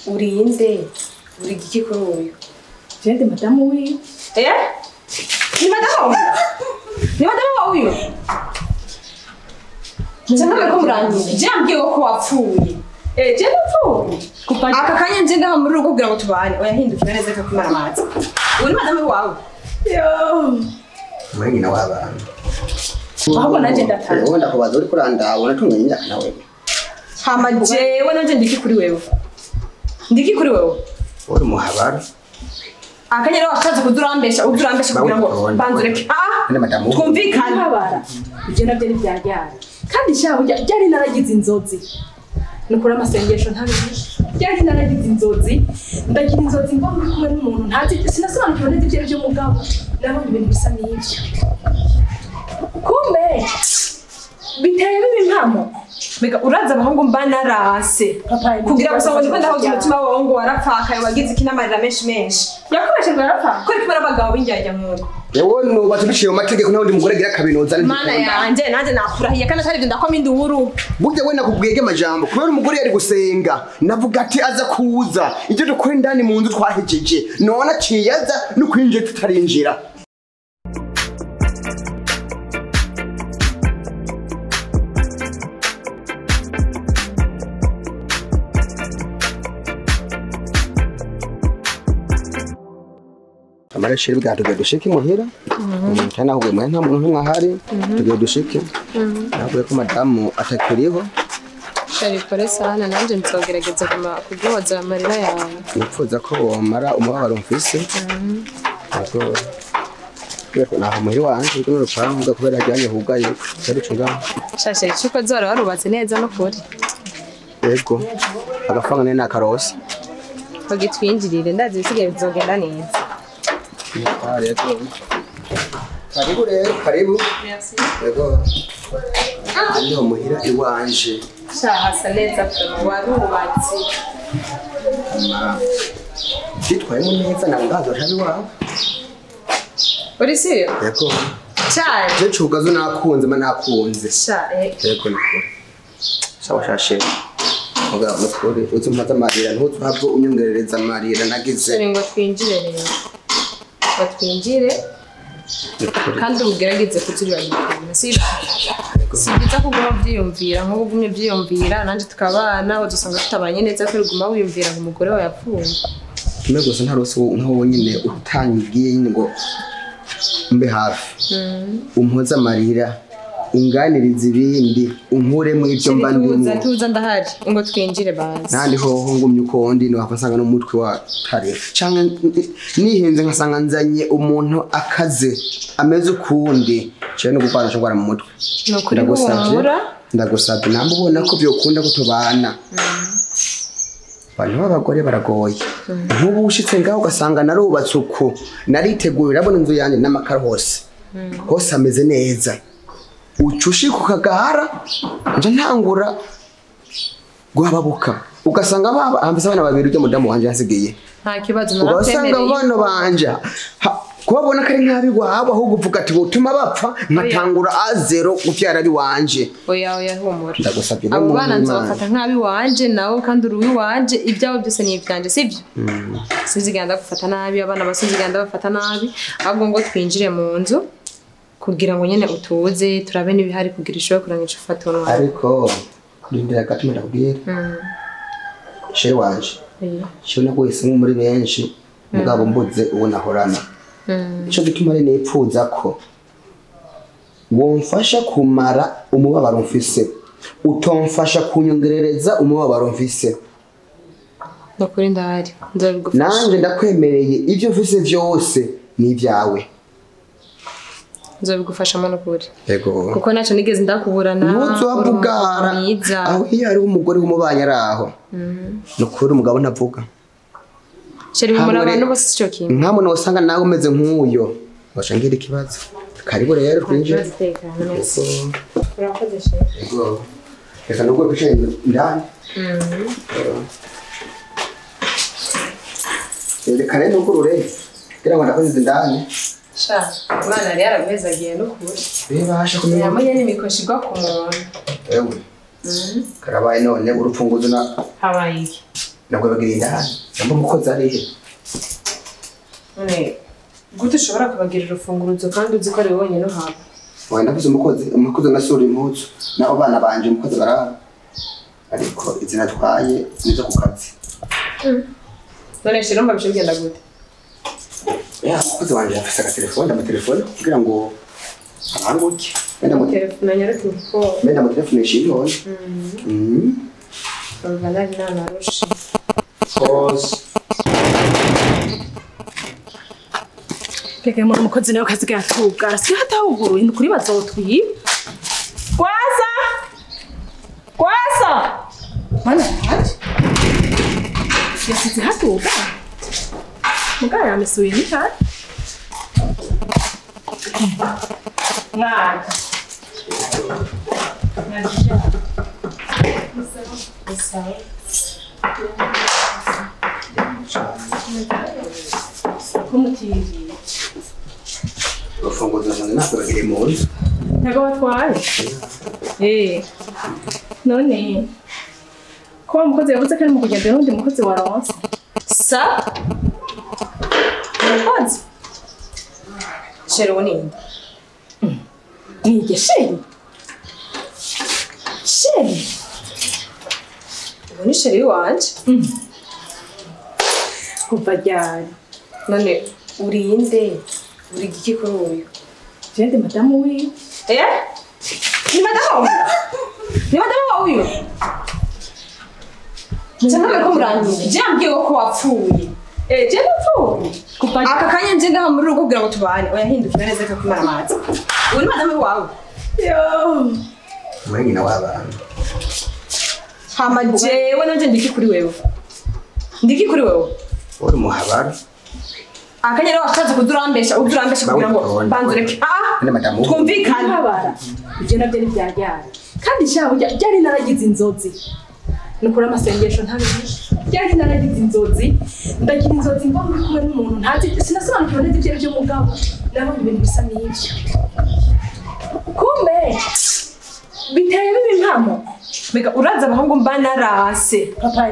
Urinde uri giki kuri uyu? Je ndi madamu wiwe. Eh? Ni madamu? Ni madamu wa uyu? Nje ko murangiye. Je ambwiye ko wapfuye. Eh, je ndapfuye. Aka kanya nje ngaha muri rugo kugira ngo tubane. Oya hindukira neza ko kumara amazi. Uri madamu wawe? Yo. Muri nyina w'abantu. Ahubwo nanje ndatanga. Wowe ndakubaza uri kurandabona tunganya imyaka nawe. Hama jewe nanje ndiki kuri wewe. Ndiki kuri wewe. Uri muhabara. Akanya rero washatse kudurambesha udurambesha kugira ngo banzureke. Ah, twumvikane. Muhabara. Ivyo navyo ni vyajyana. Kandi shaho byari naragize inzozi. Nukura amasengesho ntabizi. Byari naragize inzozi. Ndagira inzozi ngo ndi kumwe n'umuntu ntazi sinasobanukiwe neza ibyo byo mugabo. Nabonye ibintu bisa n'ivyo. Kumbe biteye bibi impamo. Mbega uraza abahungu mba narase kugira gusa ngo ndiko ndahoza umutima wawe ngo warapfakaye wagize ikinamarira menshi menshi. Yakubeshe ngo yarapfa. Kuri kumara abagabo b'indyarya mwuga. Yewe nubatse biciye mu mategeko nta wundi mugore agira kabinoza. Mana yanje nanje nakurahiye kandi atari ibyo ndakoma induru. Burya we nakubwiye amajambo kubera umugore yari gusenga navuga ati aza kuza ibyo dukora indani mu nzu twahejeje none aciye aza no kwinjira tutarinjira. Amarashiri bwa tugiye dushike muhira. Cyane ahubwo mwe nta muntu ntumwe ahari tugiye dushike. Navuye ko madamu atakiriho. Shari pole sana nanje nzogerageza kuguhoza amarira yawe. Nipfuza ko womara umubabaro mfise. Ubwo kubera naho muhira wanje kuno rupangu kubera ajyanye hugaye cyaruco ngaho. Shashe icuko zora warubatse neza no kuri. Yego. Agafanga nene nakarose. Bagitwinjirire ndazi bisigaye bizogenda neza. Karibu rero, karibu. Merci. Yego. Hano muhira iwanje. Sha hasa neza pe warubatse. Kitwayemo neza na ngazo tabi wawe. Uri siyo? Yego. Cyane. Je cugazo nakunze ma nakunze. Sha yego niko. Sawa shashe. Mugabo nukuri uzumpaza amarira ntuzuhave unyongerereza amarira nagize. Ngo twinjire rero. Batwinjire kandi ugerageze kuziribagirana si byiza kuguma byiyumvira nko ugumye byiyumvira nanje tukabana udusanga tutabanye neza ko uguma wiyumvira ngo umugore wawe yapfuye. Kimwe gusa ntarose nkaho nyine utangiye nyine ngo mbe hafi umpoza amarira unganiriza ibindi unkure mu ibyo mba ndimo. Tuza ndahari ngo twinjire bazi. Nandi hoho ngumye uko ndi no hapasanga no mutwe wa tare canke nihenze nkasanga nzanye umuntu akaze ameze ukundi cyo no gukwana cyo gwara mu mutwe. Ndagusabye namubona ko byokunda ko tubana. Abantu b'abagore baragoye. Nkubu ushitse ngaho ugasanga narubatse uko nariteguye urabona inzu yanjye n'amakaro hose. Hose ameze neza. Ucushi kukagahara nje ntangura guhababuka ugasanga baba ambese abana babiri ujya mudamu wanje yasigiye nta kibazo naratemereye ugasanga abana banje kubabona kari nkabi gwabo ahubwo uvuga ati butuma bapfa nkatangura a zero kuvyara ari wanje. Oya oya humura ndagusabye abo bana nzobafata nkabi wanje nawe kandi uri wanje ibyabo byose ni ivyanje sivyo sinziganda gufata nabi abana basinziganda bafata nabi ahubwo ngo twinjire mu nzu kugira ngo nyene utuze turabe nibihari kugira ishoye kurangisha ufatonwa. Ariko ndindira gato ndakubwira. She wanje. She naguhise muri benshi mugabo mbuze uwo nahorana. Ico gituma rene nipfuza ko womfasha kumara umubabaro mfise utomfasha kunyongerereza umubabaro mfise. Ndakuri ndahari nzabigufasha. Nanje ndakwemereye ivyo mfise vyose ni ibyawe. Nzabigufasha mwana kuri. Yego. Kuko naco nigeze ndakuburana. Ntuzobugara. Aho iyo ari umugore w'umubanye araho. Nukuri umugabo ntavuga. Sheri humura abantu bose sico kimwe. Nkamwe nosanga nawe umeze nkuyo. Washangira ikibazo. Karibu rero twinjire. Urakoze sheri. Yego. Reka nubwo kwicaye indani. Reka rero nugurure. Kugira ngo ndakoze indani. Sha, Imana yari yaraguhezagiye n'ukuri. Bibasha kumenya. Yamenye n'imikoshi igwa ku muntu. Ewe. Karabaye none urupfunguzo na habaye iki? Nabwo bagiriye indani. Namba umukozi ari he? None gute ushobora kubagirira urufunguruzo kandi uzi ko ari wowe wenyine uhaba? Oya ndavuze umukozi, umukozi nasura impuzu. Nabo bana banje umukozi baraba. Ariko izi natwaye nizo ku kazi. None shira umva bigenda gute? Ya umukozi wanje afise agatelefone, amatelefone kugira ngo abanguke. Menda mu telefone nyaruke kuko menda mu telefone shimwe. Urumva nari nanarushe. Pause. Peke muri umukozi nawe kazi gatubwa si hatawuguruye ni kuri bazotwiba. Kwasa! Kwasa! Mana yanje. Yasize hatuga. Mugaya yamesuye ni cyane. Mwana. Kumutiri. Urufunguzo zanjye ntabwo bagiriye mu nzu. Ntabwo batwaye. None ko wa mukozi yavuze ko ari mu kugenda n'undi mukozi wa Ronse. Sa? Umukozi? Sheri uwo ni nde? Nige Sheri? Sheri? Uwo ni Sheri wanje. Kuva ryari? None uri inde? Uri giki kuri uyu? Je ndi madamu wiwe. Ni madamu? Ni madamu wa uyu? Cyangwa ko murangiye. Je ambwiye ko wapfuye. Je ndapfuye. Kuva aka kanya nje ngaha muri rugo kugira ngo tubane. Oya hindukira neza ko kumara amazi. Uyu ni madamu wawe. Yo. Wewe nyina w'abana. Hama jewe nanje ndiki kuri wewe. Ndiki kuri wewe. Uri muhabara. Akanya rero washatse kudurambesha, udurambesha kugira ngo banzureke. Twumvikane. Habara. Ibyo nabyo ni byajyana. Kandi shaho byari naragize inzozi. Nukura amasengesho ntabishe. Byari naragize inzozi. Ndagira inzozi ngo muri kumwe n'umuntu ntazi sinasobanukiwe neza ibyo by'umugabo. Nabonye ibintu bisa n'ibyo. Kumbe biteye bibi impamo. Mbega uraza abahungu mba narase.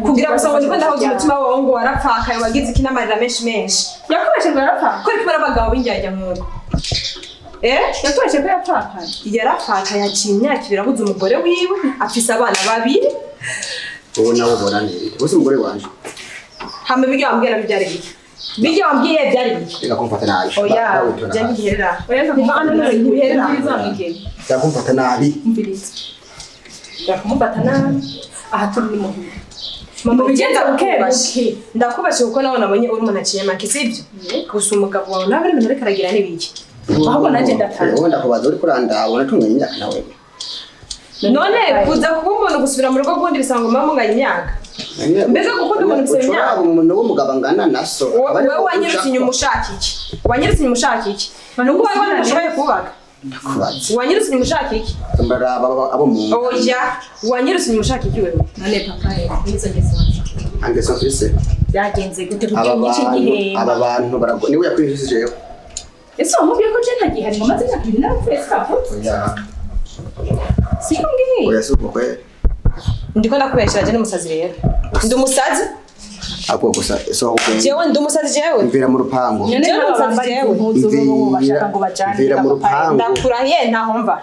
Kugira gusa ngo ndiko ndahoza umutima wawe ngo warapfakaye wagize ikinamarira menshi menshi. Yakubeshe ngo yarapfakaye. Ko kumara abagabo b'indyarya nk'uko. Yakubeshe ko yapfakaye. Yarapfakaye yaciye imyaka ibiri abuze umugore wiwe, afise abana babiri. Wowe nawe ubona ninde? Wese umugore wanje. Hama bijya wambwiye nabyo byari biki? Bijya wambwiye byari biki? Reka kumfata nabi. Oya, jya ntibiherera. Oya ndakumfata nabi. Reka kumfata nabi. Umviriza. Ndakumufata nabi. Aha turi ni muhira. Mama ubigenza buke. Ndakubashe kuko nawe nabonye uri umuntu aciye make sibyo? Gusa umugabo wawe nawe ibintu ariko aragira n'ibiki. Ahubwo nanjye ndatanga. Wowe ndakubaza uri kurandaba unatunganya imyaka nawe. None kuza kuba umuntu gusubira mu rugo rw'undi bisanga mama munganya imyaka. Mbega gukunda umuntu bisaba imyaka. Umuntu w'umugabo angana na so. Wowe wanyirutse inyuma ushaka iki? Wanyirutse inyuma ushaka iki? Nuko wowe ntushoboye kubaka. Ndakubaza. Wanyirutse inyuma ushaka iki? Mbaraba abo mu. Oya, wanyirutse inyuma ushaka iki wewe? None papa nizo ngeso. Angeso mfise. Byagenze gute kugira iki gihe? Aba bantu barago niwe yakwishije. Ese wamubwiye ko je ntagihari ngo maze imyaka ibiri narapfuye sikavutse? Oya. Siko mbwiye. Oya si uko kweli. Ndiko ndakubeshera je n'umusazi rero. Ndi umusazi? Ako gusa so uko. Jewe ndi umusazi jewe. Mvira mu rupango. Jewe ndi umusazi jewe. Bashaka ngo bajane. Mvira mu rupango. Ndakurahiye ntahomva.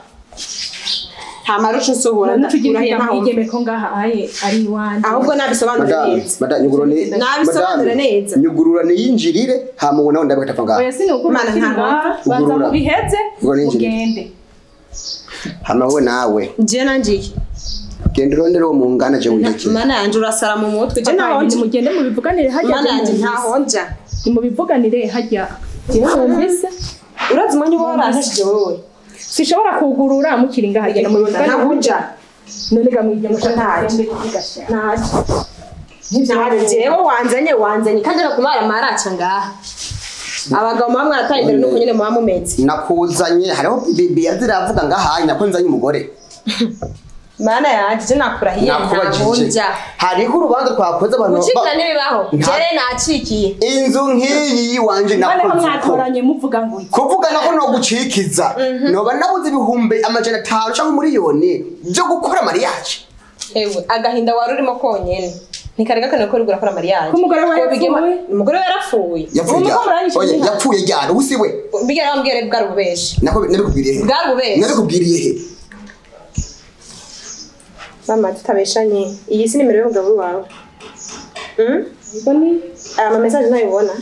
Nta marusho nsohora ndakurahiye ntahomva. Ko ngaha aye ari iwanje. Ahubwo nabisobanura neza. Madame nyugurura ni nabisobanura neza. Nyugurura ni yinjirire hama ubona ndabika tapfa ngaha. Oya sinugurura. Banza mubiheze ugende. Hama wowe nawe. Je nanjye. Genda urondere uwo mungana je wiyeke. Mana yanje urasara mu mutwe je ntahonje. Mugende mubivuganire hajya. Mana yanje ntahonja. Nimubivuganire hajya. Jewe wumvise. Urazi umwanya uba warasije wowe. Sishobora kugurura mukiri ngaha genda mubivuganire. Ntahuja. None ga mwige mushaka. Ntaje. Ntaje jewe wanzanye kandi nakumara maraca ngaha. Abagabo mwa mwarataye imbere nuko nyene muba mumeze. Nakuzanye hariho bibi yaziravuga ngaha nakunzanye umugore. Mana yanje je nakurahiye ntahonja. Hariho urubanza twakoze abantu gucikira n'ibibaho. Jere nacikiye. Inzu nk'iyi wanje nakoze. None mwatoranye muvuga ngo iki? Kuvuga nako no gucikiza. Noba nabuze 500,000 cyangwa miliyoni byo gukora mariage. Ewe agahinda wari urimo konyene. Ntikarega kane ko rugura kora mariage. Ko umugore we yapfuye? Umugore we yarapfuye. Yapfuye Ubu ryari? muko muranyishe Oya, inka. yapfuye ryari ubu si we Bigera bambwira bwari ububeshi. nako nabikubwiriye he Bwari ububeshi. nabikubwiriye he Mama tutabeshanye. Iyi si nimero y'umugabo wawe. Ubwo ni Aya ma message ntayibona.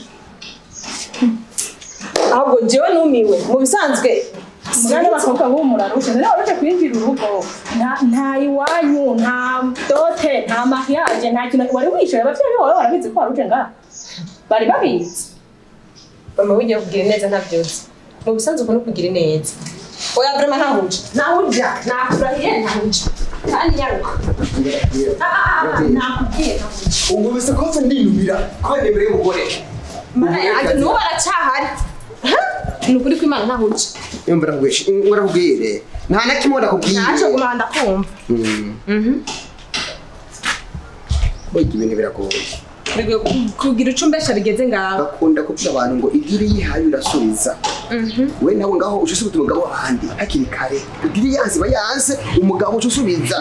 Ahubwo jewe numiwe mu bisanzwe mwana abakobwa b'ubu murarushe none waruje kwinjira urugo nta iwanyu nta dote nta mariage nta kintu wari wishoye abavyeyi bawe barabizi ko waruje ngaha bari babizi mama wigiye kugira neza ntabyuzi. Mu bisanzwe ukuntu kugira neza. Oya vraiment ntahuja. Ntahuja. Nakurahiye ntahuja. Kandi nyaruka. Nakubwiye ntahuja. Ubu bise ko ndinubira kubera nimero y'umugore. Mana yanjye n'ubu aracyahari. Ni ukuri ko Imana ntahuja. Yumva ndakubwire. Nta na kimwe ndakubwiye. Ntacyo guma ndakumva. Burya ibintu biragoye. Bigoye kugira ico umbesha bigeze ngaho. Bakunda kubwira abantu ngo igiri yihaye urasubiza. We nawe ngaho uca usubiza umugabo w'abandi hakiri kare. Igiri yanze iba yanze umugabo uca usubiza.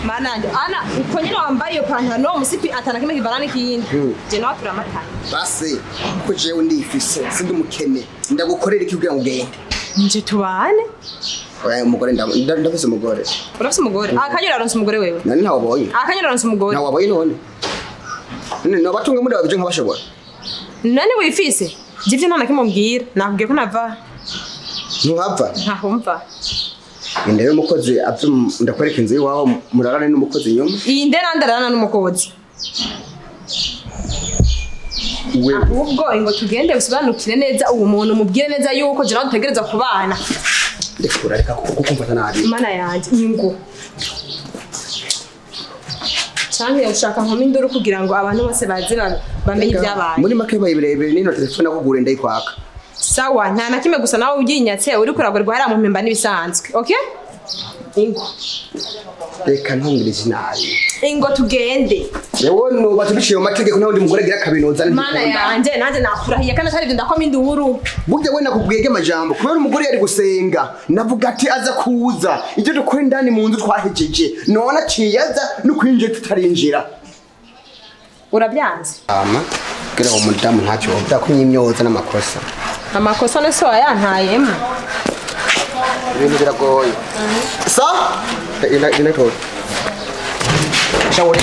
Mana yanjye ana uko nyine wambaye iyo pantaro umusipi atana kimwe kivana n'ikindi. Je nawe turamatanye. Basi kuko jewe ndifise sindi umukene ndagukorera iki kugira ngo ugende. Nje tubane. Oya umugore ndafise umugore. Urafise umugore? Akanya uraronse umugore wewe. Nani ntawe wabonye? Akanya uraronse umugore. Ntawe wabonye none? None nobatunga muri babije nk'abashobora. Nani wifise? Je ivyo nta na kimwe umbwira. Nakubwiye ko nava. Ntuhava? Ntahumva. Inde rero umukozi ave ndakwereka inzu y'iwawe murarane n'umukozi inyuma. Iyi nde nandarana n'umukozi. Wewe Ahubwo ngo tugende usobanukire neza uwo muntu umubwire neza yuko je nawe dutegereza kubana. Ndekura reka kuko kumfata nabi. Mana yanjye ingo. Canke ushaka nkoma induru kugira ngo abantu bose baze bamenye ibyabaye. Muri make baye birebire nino telefone akugure ndayikwaka. Sawa nta na kimwe gusa nawe uginyatse uri kuragurwa hariya mu mpimba n'ibisanzwe. Okay? Ingo. Reka ntungirize nabi. Ingo tugende. Yewe nubatse biciye mu mategeko nta wundi mugore agira kaminuza Mana yanjye nanjye nakurahiye kandi atari ibyo ndakoma induru. Burya we nakubwiye amajambo kubera umugore yari gusenga navuga ati aza kuza ibyo dukora indani mu nzu twahejeje none aciye aza no kwinjira tutarinjira. Urabyanze? Ama kugira ngo umudamu ntacyo wovuga ko imyoza n'amakosa. Amakosa nese wayantayemo. Ibintu biragoye. Sa? Ina ina to. Shawuri.